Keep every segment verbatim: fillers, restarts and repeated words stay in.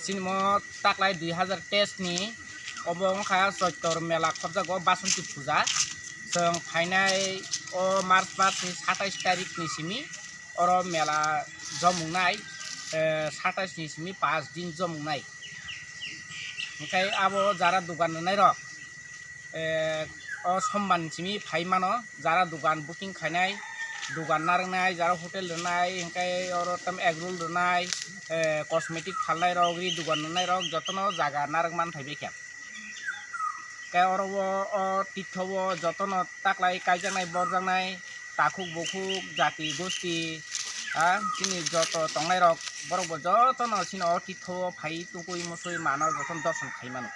Chini mo taklai dui hazar teis ni obo wngkha Choitor mela khobjago Basonti puja. Chwng phainai o March mas ni satais tarik ni simi oro mela jomung nai, eh, satais ni simi paanch din jomung nai. Hwnkhe abo jara dugan rwnai rok, eh, o somban simi phai mano, jara dugan booking khainai, dugan narwknai, jara hotel rwnai, hwnkhe oro tam egg roll rwnai, eh, cosmetic phalnai rok, ri dugan rwnai rok, jotono jaga narwk man phai bai khe. Khe oro o, o titho o jotono taklai kaijaknai, borjaknai, takhuk bukhuk, jati gosti, ha, chini joto tongnai rok, borok bo jotono chini o titho o phai tukui musui mano, jotono dorson khai mano.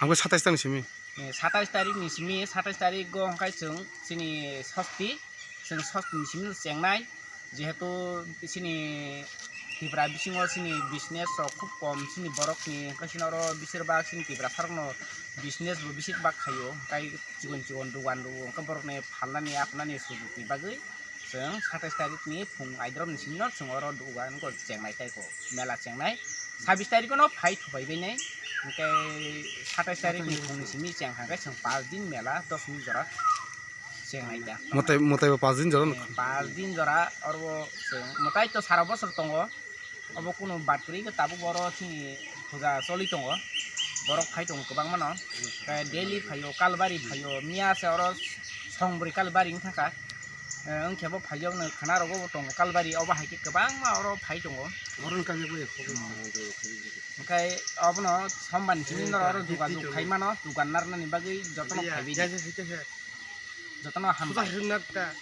Ang khe satais tarik ni simi. Eh, satais tarik ni simi, satais tarik o hwnkhe chwng chini sosti, chwng sosti ni simi chengnai, jehetu chini Tripura bisingo chini business rok khub kom, chini borok ni hwnkhe chini oro besir bak chini Tiprasa rok no business bo besir bak khaio, tei chikon chikon dugan rwo hwnkhe borok ni phalnani aphnani sujok ni bagwi. Chwng satais tarik ni phung aidrop ni simi no chwng oro dugan go chengnai tei ko mela chengnai. Sabis tarik no phai thupai bai nai. Hwnkhe satais tarik ni phung ni simi cheng kha khe chwng paanch din mela dos min jora chengnai ta. Mwtai, mwtai bo paanch din jora no? Eh, paanch din jora oro chwng mwtai to sara bosor tongo. Obo kunu bad kwrwi khe tabuk oro chini puja choli tongo, borok phai tongo kwbangma no. Tei daily phaio, kalbari phaio, miya se oro songbri kalbari wng thangkha. Eh, wng khe bo phaio, khana rogo bo tongo kalbari, obo hai khe kwbangma oro phai tongo. Oro wng kha khe bo. Hwnkhe obono sombar ni simi norok oro jogajog khai mano, dugan narwknani bagwi jotono phaiwi. Jotono hambai.